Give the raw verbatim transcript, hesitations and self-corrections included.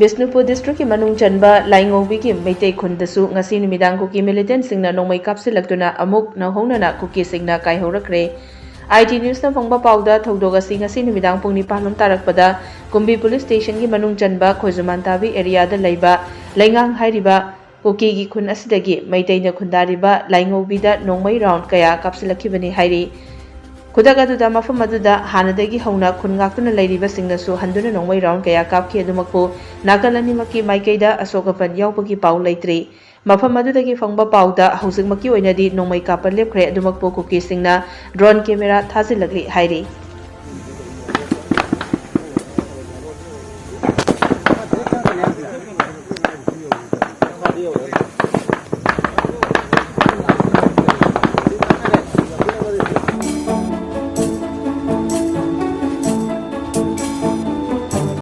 Bishnupur district ꯀꯤ ꯃꯅꯨꯡ ꯆꯟꯕ ꯂꯥꯏꯉꯧꯕꯤꯒꯤ ꯃꯩꯇꯩ ꯈꯨꯟꯗꯁꯨ ꯉꯁꯤ ꯅꯨꯃꯤꯗꯥꯡ ꯀꯨꯀꯤ militant ꯁꯤꯡꯅ ꯅꯣꯡꯃꯩ ꯀꯥꯞꯁꯤꯜꯂꯛꯇꯨꯅ ꯑꯃꯨꯛ ꯅꯧꯍꯧꯅꯅ ꯀꯨꯀꯤꯁꯤꯡꯅ ꯀꯥꯏꯍꯧꯔꯛꯈ꯭ꯔꯦ꯫ I T News ꯅ ꯐꯪꯕ ꯄꯥꯎꯗ ꯊꯧꯗꯣꯛ ꯑꯁꯤ ꯉꯁꯤ ꯅꯨꯃꯤꯗꯥꯡ ꯄꯨꯡ ꯅꯤꯄꯥꯟ ꯂꯣꯝ ꯇꯥꯔꯛꯄꯗ ꯀꯨꯝꯕꯤ police station ꯒꯤ ꯃꯅꯨꯡ ꯆꯟꯕ ꯈꯣꯏꯖꯨꯃꯥꯟꯇꯥꯕꯤ area ꯗ ꯂꯩꯕ ꯂꯩꯉꯥꯡ ꯍꯥꯏꯔꯤꯕ ꯀꯨꯀꯤꯒꯤ ꯈꯨꯟ ꯑꯁꯤꯗꯒꯤ ꯃꯩꯇꯩꯅ ꯈꯨꯟꯗꯥꯔꯤꯕ ꯂꯥꯏꯉꯧꯕꯤꯗ ꯅꯣꯡꯃꯩ round ꯀꯌꯥ ꯀꯥꯞꯁꯤꯜꯂꯛꯈꯤꯕꯅꯤ ꯍꯥꯏꯔꯤ꯫ ꯈꯨꯗꯛ ꯑꯗꯨꯗ ꯃꯐꯝ ꯑꯗꯨꯗ ꯍꯥꯟꯅꯗꯒꯤ ꯍꯧꯅ ꯈꯨꯟ ꯉꯥꯛꯇꯨꯅ ꯂꯩꯔꯤꯕꯁꯤꯡꯅꯁꯨ ꯍꯟꯗꯨꯅ ꯅꯣꯡꯃꯩ round ꯀꯌꯥ ꯀꯥꯞꯈꯤ꯫ ꯑꯗꯨꯃꯛꯄꯨ ꯅꯥꯀꯜ ꯑꯅꯤꯃꯛꯀꯤ ꯃꯥꯏꯀꯩꯗ ꯑꯁꯣꯛ ꯑꯄꯟ ꯌꯥꯎꯕꯒꯤ ꯄꯥꯎ ꯂꯩꯇ꯭ꯔꯤ꯫ ꯃꯐꯝ ꯑꯗꯨꯗꯒꯤ ꯐꯪꯕ ꯄꯥꯎꯗ ꯍꯧꯖꯤꯛꯃꯛꯀꯤ ꯑꯣꯏꯅꯗꯤ ꯅꯣꯡꯃꯩ ꯀꯥꯞꯄ ꯂꯦꯞꯈ꯭ꯔꯦ꯫ ꯑꯗꯨꯃꯛꯄꯨ ꯀꯨꯀꯤꯁꯤꯡꯅ drone camera ꯊꯥꯖꯤꯜꯂꯛꯂꯤ ꯍꯥꯏꯔꯤ꯫